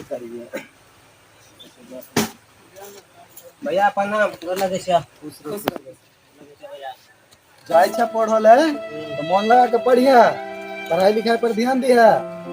करिए भैया प्रणाम, गोर लगै छै। खुश रह। जाइ छै पढ़ल है तऽ मन लगा के पढ़िया, पढ़ाई लिखाई पर ध्यान दिहा।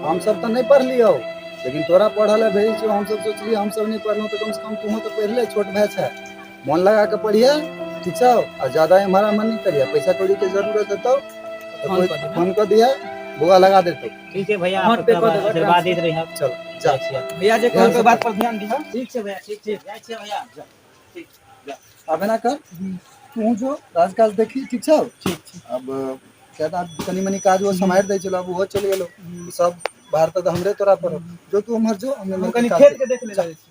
हम सब तऽ नहीं पढ़लियौ, लेकिन तोरा पढ़ल है भेजै छियौ। हम सब सोचलियै हम सब नहीं पढ़लहुँ तऽ कम से कम तूहो तऽ पढ़ि ले, छोट भाय छै। मन लगा के पढ़िया, ठीक छौ? आ ज्यादा एम्हर आम्हर नहीं करिया। पैसा कौड़ी के जरूरत हेतौ तऽ फोन कोई कऽ दिहे। फोन कऽ दिहा, बौआ लगा देतौ। ठीक छै भैया। फोन पे कऽ देबै। आशीर्वाद दैत रहिहऽ। चल जा। जाइ छियै। भैया, जे कहलकै ओहि बात पर ध्यान दिहऽ। ठीक छै भैया, ठीक छै, जाइ छियै भैया। आब एना कर, तू जो राजकाज देखी, ठीक छौ? ठीक छै। अब क्या तऽ आब कनि मनि काज ओ सम्हारि दै छलौ, आब ओहो चलि गेलौ, सब भार तऽ हमरे तोरा पर हौ। जो तू उम्हर जो, हम हम एम्हर कनि काज खेत के देख ले जाइ छी।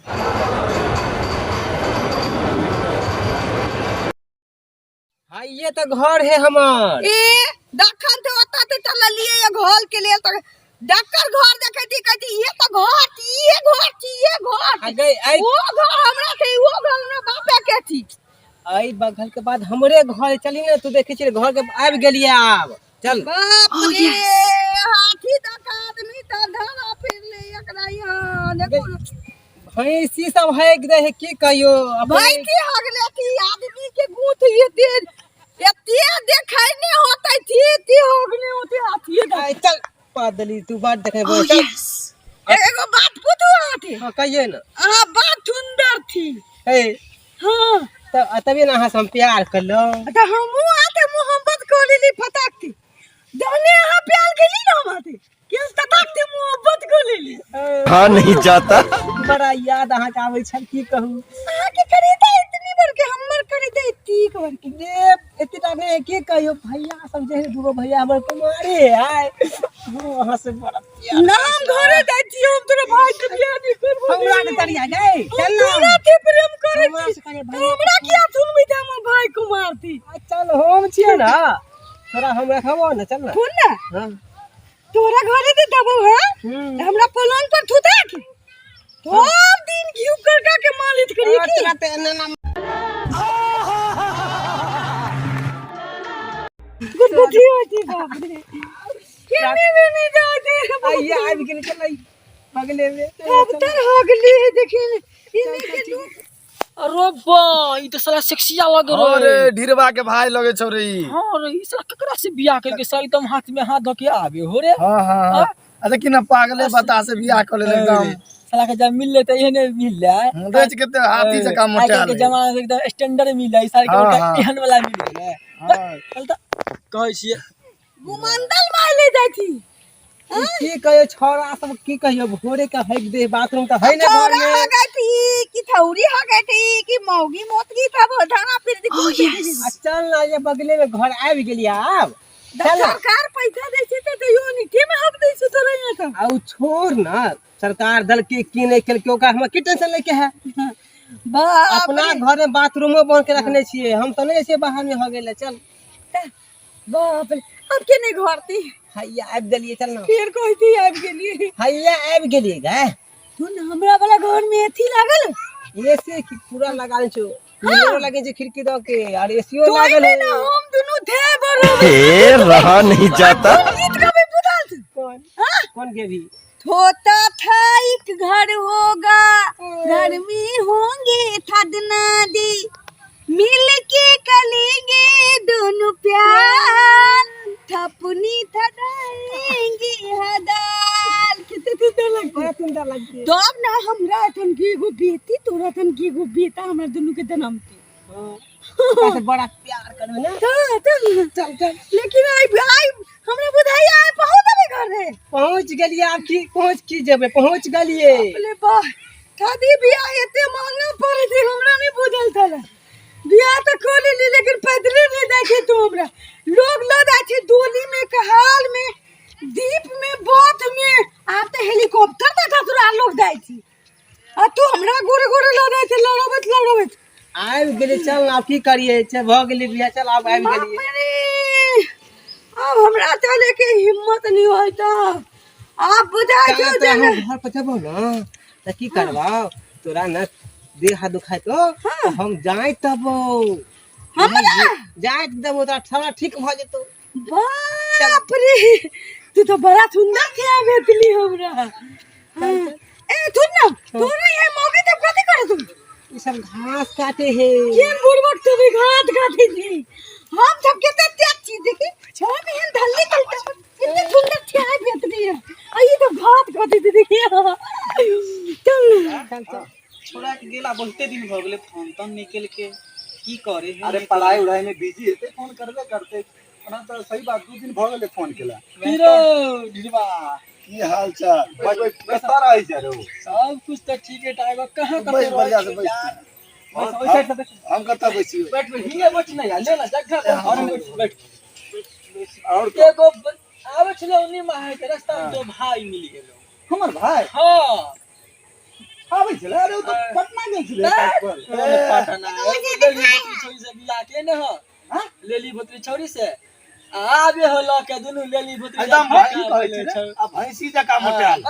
हाँ, ये तऽ घर है हमर। ए दखन तऽ ओतऽ तऽ चललियै ये घर के लेल, तऽ डॉक्टर घर देखै छी, कहै छी ये तऽ घर छी, ये घर छी, ये घर आ छी। गई ऐ। ओ घर हमरा छै, ओ घर हमरा बापे के छी। एहि बगल के बाद हमरे घर है। चली ने, तू देखै छी घर के, आबि गेलियै आब चल। बाप रे, हाथी दक आदमी तऽ धरा फिरले एकरा यहाँ देखो। भैंसी सब है दे है, की कहियो अपने। भैंसी हगले थी आदमी के गूंथ, ये देर एते देखै नहि होतै थी, एते हगले होते हाथी दक। ऐ, चल पादली तू बात देखे चल। एगो बात पूछू अहाँके? हाँ, कहिए ना। अहाँ बड़ सुंदर थी। है? हाँ। तब तभी ना अहाँ से हम प्यार करलहुँ। तऽ हमहूँ अहाँके मोहब्बत कऽ लेली फटाक थी। जहने अहाँ प्यार केली ना हम अहाँके कि हम तटाक थी मोहब्बत कऽ लेली। हाँ नहीं जाता। बड़ा याद अहाँके आबै छल, की कहू। अहाँके खरीदा इतनी बड़ के, हमर खरीदा इतनी बड़ के। रे एतेटा नहि, की कहियो, भैया सब जे है, दूगो भैया हमर कुमारे है, हम अहाँ से बड़ा प्यार। ना, हम घरे जाइ छी, हम तोरा भाई के बियाह नहीं करबो। हमरा के तरिया गए, चल ना। तोरा के प्रेम करै हमरा छी से कहियै तऽ भैया। हमरा किया सुनबी तऽ हमर भाई कुमार थी? आ, चल, हम छियै ना तोरा, हम रखबो ने, चल ना। सुन ना। हाँ। तोरा घरे दे देबो है। हमरा पलंग पर थुता के सब दिन घी करका के मालिश करिए और की तोरा तऽ एना ना। गुदगुदी होती, बाप रे, केने में नहीं जाते। आइए, आबि गेलै, चल आई बगले में। अब तर हो गेली है, देखी ने इन्हीं के दूध। अरे बा, ई तऽ साला सेक्सिया लग रहे। अरे, ढिरवा के भाई लगे छौ रे ई। हाँ रे, ई साला ककरा से बियाह करके साला एकदम हाथ में हाथ धो के आबे हो रे? हाँ हाँ हाँ अच्छा, कि ना पागले बता से बियाह कर ले एकदम। साला के जब मिल लेते एहने मिल जाए। देख केते हाथी जकाँ आइ मोटायल काल्हि के है। जमाना में एकदम स्टैंडर्ड मिल जाए सारे के। हाँ, उनका हाँ। एहन वाला मिल गेलै। चल तऽ कहै छियै। गुमंदल माले जाइ छी। की कहियो छौड़ा सब, की कहियो, भोरे के हक दे, बाथरूम तऽ है ने घर थौरा में। हगै थी कि थौरी हगै थी कि मौगी मोतगी तब धाना फिर दिखू। आ चल ना, ये बगले में घर आबि गेलियै आब, चल ना। सरकार पैसा दै छै तऽ तैयो नीचे में हक दै छै तोरा यहाँ तऽ। आ उ छोड़ ना, सरकार दलके की नहि केलकै ओकरा हमरा की टेंशन लैके है? बाप अपना रे। घर में बाथरूमो बन के रखने छियै, हम तऽ नहि जाइ छियै बाहर में हो गेलै, चल। बाप रे, अब के नहीं घर थी? हैया आबि गेलियै, चल ना। फिर कहती आबि गेलियै। हैया आबि गेलियै गे। सुन, हमरा वाला घर में एथी लागल? एसी की पूरा लगा छौ, कूलरो लगे छै खिड़की दऽ के और एसीओ तो लागल में है। ना हम दुनू थे बरोबर। ए, रहा नहीं जाता। गीत गाबै बुझल छौ? कौन? हाँ? कौन गेबी? होता था एक घर होगा, घर में होंगे थदना दी, मिल के करेंगे दोनों प्यार, थपनी थदाएंगे हदाल। कितने सुंदर लगते। बड़ा सुंदर लगते। तब ना हमरा एखन के एगो बेटी, तोरा एखन के एगो बेटा हमरा दुनू के जनमती। ओकरा से बड़ा प्यार करबै ना। तो चल चल। लेकिन आई आई हमरा बुझाइया आइ पहुँच देबै घर रे। पहुँच गेलियै आब, की पहुँच की जेबै, पहुँच गेलियै। बोले वाह, शादी बियाह एते महंगा पड़े छै, हमरा नहीं बुझल छल। बियाह तऽ कऽ लेली लेकिन पैदले नहीं जाइ छै तू हमरा, लोग लऽ जाइ छै डोली में, कहाल में, दीप में, बोट में, आब तऽ हेलीकॉप्टर में ससुराल लोग जाइ छै आ तू हमरा गोरे गोरे लऽ जाइ छै लड़बैत लड़बैत। आबि गेलियै, चल आब की करियै, चल भऽ गेलै बियाह, चल आब आबि बाप गेलियै। रे, आब हमरा चले के हिम्मत नहीं होता, आब बुझाइ चल छौ तोरा जे हम घर पर जेबौ ने तऽ की करबौ, तोरा ने देह हाथ दुखाइ तो हाँ। हम जाइत देबौ। हमरा? जाइत देबौ, तोरा सारा ठीक भऽ जेतौ। बाप रे, तू तो बड़ा सुंदर थिया भेटली हमरा। हाँ। ए सुन ना। तोरा ये मौगी तब कथी करे तू ई सब घास काटे हे केन बुड़बक तू भी घात काटे छी हम सब केते तेज छी देखी हम एहन धल्ली कलटा इतने सुंदर छे आइ बेतनी है आ ई तो घात काटे छी देखी चल चल चल छोड़ा के गेला बहुते दिन भऽ गेलै फोन तोन नहि केलकै की करे है अरे पढ़ाई उढ़ाई में बिजी हेतै फोन करबे करतै ओना तऽ सही बात 2 दिन भऽ गेलै फोन केला। की रौ ढिढवा की हाल चाल? कतऽ रहै छै रौ? सब कुछ तऽ ठीके ठाक बा, कहाँ कतऽ बैस रहै बढ़िया से छी बैस। यार? ओहि साइड से बैस। हम कतऽ बैसियौ? बैठ बैठ हिये बैठ ना यार, ले ना जगह पर और बैठ बैठ। और एगो आबै छलै ओन्नी माहे के रास्ता में तो भाई मिल गेलो। हमर भाई हाँ आबै छलै? अरे ओ तऽ पटना गेल छलै काज पर। पटना लेली भोतरी छौरी से बियाह के ने हो हाँ? लेली भोतरी छौरी से आ आबे हो लऽ के दुनू लेली भोतरी एकदम की कहै छै रे? आ भैंसी जकाँ मोटायल।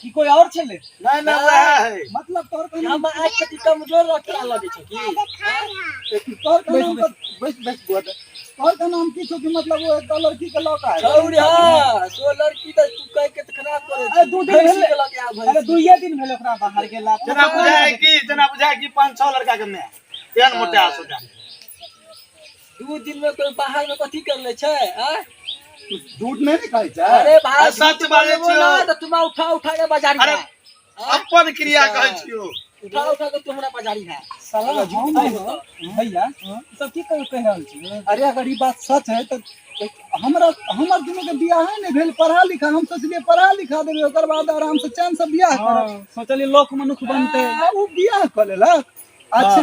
की कोई और छलै? नहि नहि, वएह है। मतलब तोहर कहना हम आँख के कमजोर रखे लगे छौ की? तोहर कहना बैस बैस बुआ, तोहर का नाम की छौ कि मतलब वो एक लड़की के लऽ के आयल? छौरी हाँ सो लड़की तऽ तू कह के तऽ खराब करे अरे 2 दिन भैंसी भेलै। के लऽ के आ अरे भैंसी। 2 दिन भेलै ओकरा बाहर गेला। जेना बुझाय कि जेना बुझाय कि पाँच छह लड़का के माय तेहन मोटायल सोटायल। 2 दिन में कोई बाहर में कथी कर ले छै आ? तू झूठ नहि ने कहै छै? अरे भाई सच झूठ बाजै बोलबो छियौ। ना तऽ तुमा उठा उठा के बाजारी अरे, है आ? अपन क्रिया कहै छियौ। उठा उठा के तू हमरा बाजारी है। साला हम भैया ई सब की कह कहि रहल छी? अरे अगर ई बात सच है तऽ हमरा हमर दुनू के बियाह नहि भेल। पढ़ा लिखा हम सोचलियै पढ़ा लिखा देबै, ओकर बाद आराम से चैन से बियाह करब। हाँ, सोचलियै लोक मनुख बनतै। आ उ बियाह कऽ लेलक। अच्छा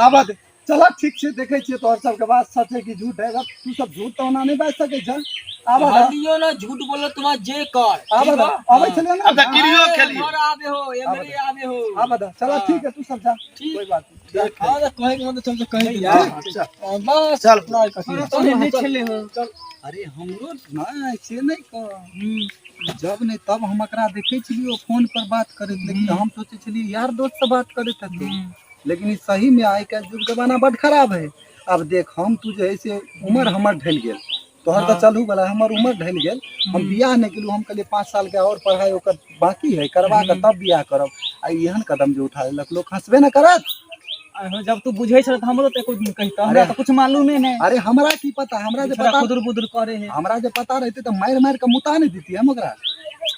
आबऽ दे, चल ठीक छै, देखै छियै तोहर सबके बात सच है कि झूठ है। अगर तू सब झूठ तऽ ओना नहि बाजि सकै छ। आबऽ दे। हलियो ना झूठ बोलो तुम्हारा जे कर। आबऽ दे, अबै छलै ने? अब तऽ क्रियो खेलियै। घर आबे हो एमरे आबे हो। आबऽ दे, चल ठीक है, तू सब जा। ठीक। कोई बात नहीं। हाँ तो कहे के मतलब चल तो कहे के ठीक, चल। बस चल। नहीं कथी तोहरे नहि छलै हो। अरे हमरो नहि से नहि कह, जब नहि तब हम एकरा देखै छलियै ओ फोन पर बात करैत, लेकिन हम सोचै छलियै यार दोस्त से बात करैत हेतै, लेकिन ई सही में आइ काल्हि युग जमाना बड खराब है। आब देख, हम तू जे है से उम्र हमर ढलि गेल, तोहर तऽ चलू वाला, हमर उम्र ढलि गेल, हम बियाह नहि केलहुँ। हम कहलियै 5 साल के और पढ़ाई ओकर बाकी है, करवा के तब बियाह करब। आ एहन कदम जे उठा लेलक, लोक हंसबे ने करत। आहो, जब तू बुझै छल तऽ हमरो तऽ एको दिन कहितऽ, हमरा तऽ कुछ मालूमे नहि। अरे हमरा की पता, हमरा जे छोड़ा पता खुदुर बुदुर करे है। हमरा जे पता रहते तऽ मारि मारि के मुता नहि देती हम ओकरा।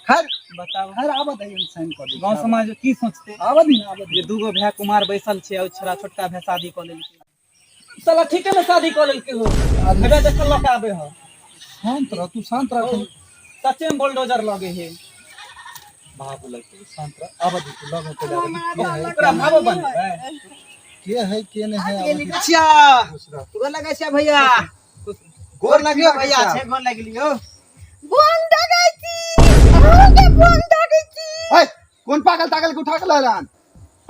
खैर बताउ। खैर आबऽ दही, हम साइन कऽ दै। गाँव समाज की सोचते? आबऽ दी ना, आबऽ दी। जे दूगो भाय कुमार बैसल छै आ ओ छोड़ा छोटका भाय शादी कऽ लेलकै। साला ठीके में शादी कऽ लेलकै हो। हेबे देखल लऽ के आबे हो। शांत रह तू, शांत रह। सच्चे में बुलडोजर लगे है। बाबू लग तू शांत रह, आबऽ दी तू लग में पहिले आबऽ दी। के है ओकरा भावो बनबै। के है के नहीं है, आबऽ दी। अच्छा खुश रह। गोर लगै छै भैया। गोर लगियो भैया छै, गोर लगलियो। बोन दगै छी अहाँके, बोन दगै छी। है कोन पागल तागल के उठा के लऽ आन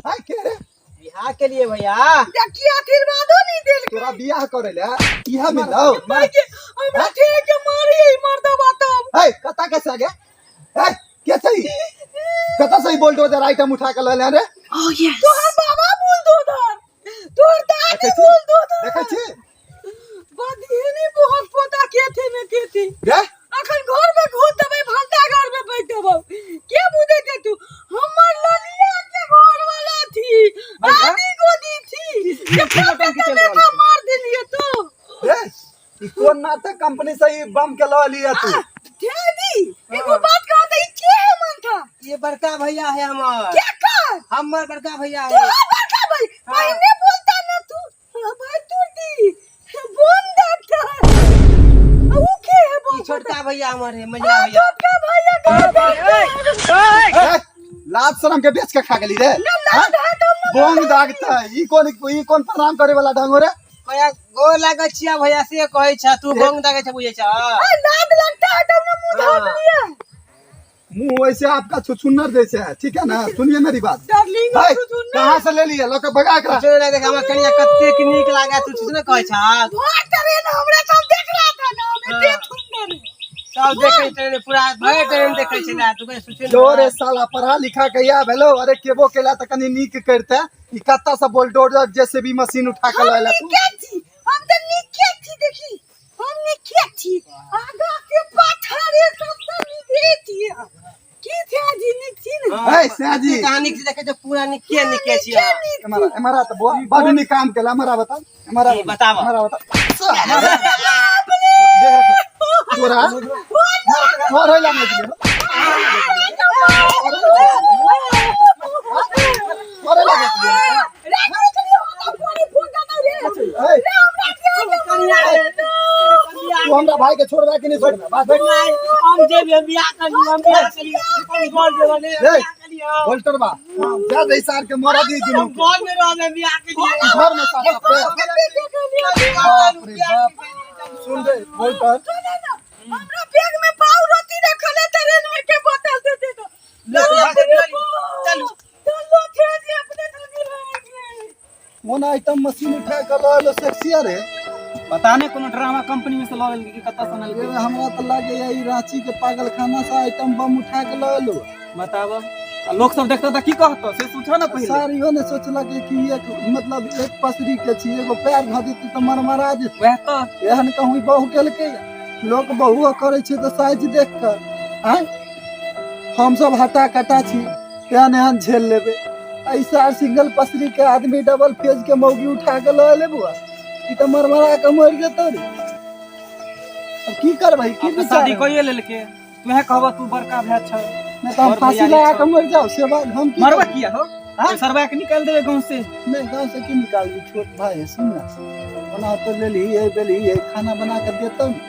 है के रे? बियाह के लिए भैया। देखिए आशीर्वादो नहीं देल। तोरा बियाह करे ले इहा मिलौ? भाई के हमरा ठेक के मारी मर्दवा तब। है कता के सगे है के सही कता सही बुलडोजर आइटम उठा के लऽ ले रे? तोहर बाबा बुलडोजर, तोहर दादी देखै छी? बुलडोजर। देखै छी? बधिनी बहुत पोता के थे में के थी। रे अखन घर में घुस देबै, भंटा घर में बैठ देबौ। के बुझै छै तू? हमर ललिया के घर वाला थी, आदि गोदी थी, के मार देलिए तू। रे ई कोन नाटक कंपनी से ई बम के लऽ लिया तू? दादी एगो बात कहो त, ई के है मन था? ये बड़का भैया है हमार। क्या कर? हमर बड़का भैया है। तोहर बड़का भाई? पहले बोलता ना तू। हाँ, भाई तू दी बोल डॉक्टर ऊ के है? ई बोल। छोटका भैया हमर है, मझिला हाँ, भैया। छोटका भैया का? ए, लाज शरम के बेच के खा गेली रे? लाज है तो हम बोंग दागता ई कोन, ई कोन प्रणाम करे वाला ढंग हो रे? भैया गोर लागै छिया भैया से कहै छ, तू गोंग दागै छ बुझै छ। आ, लाज लगता है तब ना मुंह हाँ। ढाप लिया। मुंह वैसे आपका छुछुन्नर जैसे है, ठीक है ना? सुनिए मेरी बात। डार्लिंग। भाई, कहाँ से ले लिया? लोग भगा कर। चलो ना देख, हमरा कनिया कतेक नीक लागै, तू छुछ ने कहै छ। भाग ट्रेन हमरा सब देख रहा था ना, हम एते सुंदर है। सब देखै छै, पूरा भरि ट्रेन देखै छै ना, तू कहै छुछ ने। जो रे साला पढ़ा लिखा के या भेलो। अरे केबो केला त कनी नीक करते, ई कत्ता से बुलडोजर जैसे भी मशीन उठा के हम लायला तू? नीके छी, हम तऽ नीके छी। देखी, हम नीके छी, आगा के पाछा रे सब तऽ नीके छी। की छै जी नीक छी ने ए सयाजी कहानी के देखे पूरा निके निके छी हमारा हमारा तो बुआ बड़ नीक काम केला हमारा बता हमारा की बताब? हमारा बता देख तोरा तोरा होला नहीं तोरा लगे तू हमरा भाई के छोड़बा कि नहीं छोड़बा बात हम जेबी हम बियाह कर लियो हम बियाह कर लियो हम घर जेबे नहीं ए, बियाह कर लियो वोल्टर बा जा दे सार के मरा दी दुनू हम घर में रहबे बियाह के लिए घर में सार के बाप रे बाप सुन रे वोल्टर हमरा बैग में पाव रोटी रखल है तेरे नोर के बोतल दे दे दो चलू चलो खेल अपने दूनी रहेंगे कोन आइटम मशीन उठा के लऽ एलो सेक्सी रे पता नहीं कोनो ड्रामा कंपनी में से लऽ गेल कि कतऽ से ये अनलकै हमरा तऽ लागे या ई रांची के पागलखाना से आइटम बम उठा के लऽ एलो बताब आ लोग सब देखता तऽ की कहतो से सोचो ना पहिले सर इहो ने सोचलक कि एक मतलब एक पसरी के छी एगो पैर धऽ देती तऽ मरमरा जेतै वएह तऽ एहन कहूँ बहु केलकै लोक बहुओ करै छै तऽ साइज देख कऽ आँय हमसब हटा कटा छी एहन एहन झेल लेबै ऐसा सिंगल पसरी के आदमी डबल फेज के मौगी उठा के लऽ एलै बौआ ई तऽ मरमरा के मरि जेतौ रे अब की करबै की आब तऽ विचार शादी कइए लेलकै तुहे कहबह तू बड़का भाय छ नहि तऽ हम और फांसी भैयारी लगा छौ। के मरि जाउ से बात हम की मरबा करबै? किया हो हाँ? सरबा के निकालि देबै गाँव से नहि गाँव से की निकालबी छोट भाई है सुन ना ओना तो लेलही ये बेलही ये खाना बना के देतौ ने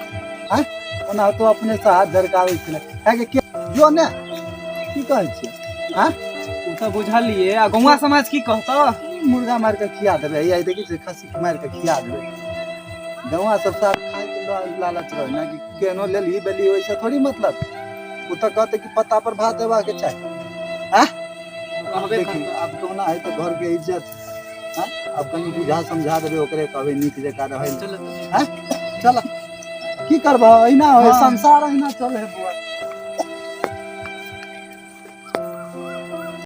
आँय ओना तो अपने से हाथ झरकाबै छलै है के जो ने की कहै छियै आँय ओ तऽ बुझलियै आ गौवा समाज की कहतौ मुर्गा मारि के खिया देबै हैया देखै छियै खस्सी मारि के खिया देबै गौवा सब साथ खायके लालच रहै ने कि केहनो लेलही बेलही ओहिसँ थोड़ी मतलब ओ तऽ कहतै कि पत्ता पर भात देबाके चाही आँय कहबे देखी करतौ। आब कहुना है तऽ घरके इज्जत आँय आब कनि बुझा समझा देबै ओकरे कहबै नीक जकाँ रहै लए। चल आँय चल की करबह अहिना होइ हाँ। संसार अहिना चलै है बौआ।